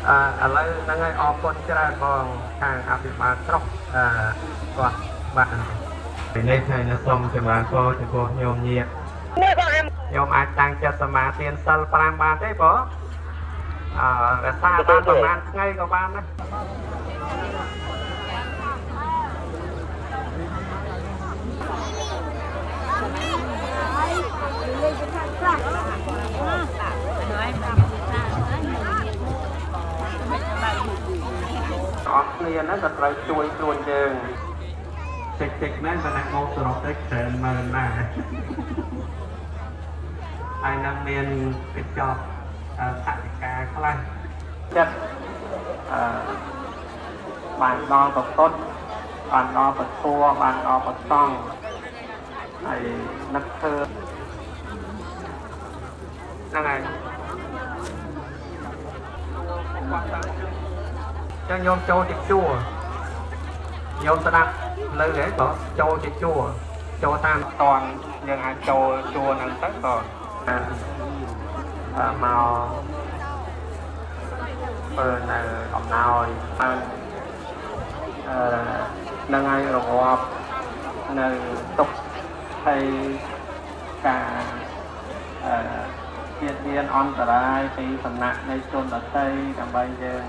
អឺឥឡូវហ្នឹងហើយអរគុណច្រើនបងខាងអភិបាលស្រុកអឺគាត់បាទនេះហើយនៅសូមចម្រើនពរចំពោះញោមញាតញោមអាចតាំងចិត្តសមាទានសិល5បានទេបងអឺរក្សាបានប្រហែលថ្ងៃក៏បានដែរ អស់គ្នាហ្នឹងក៏ត្រូវជួយខ្លួនយើងតិចតិចមែនបើណាក់មកសរុបទៅច្រើនម៉ឺនដែរហើយនឹងមានកញ្ចប់ថវិកាខ្លះចិត្តអឺបានដល់ប្រពុតបានដល់ពធបានដល់ប្រសង់ហើយនឹកធ្វើហ្នឹងហើយចឹងញោមចូលតិចជួរញោមស្ដាប់លើហ៎បងចូលតិចជួរចូលតាមតនយើងអាចចូលជួរហ្នឹងទៅក៏អឺមកធ្វើនៅអំណោយបានអឺនឹងឲ្យរងាប់នៅទុកហើយការអឺជាតិមានអន្តរាយពីសំណាក់នៃជនដទៃដើម្បីយើង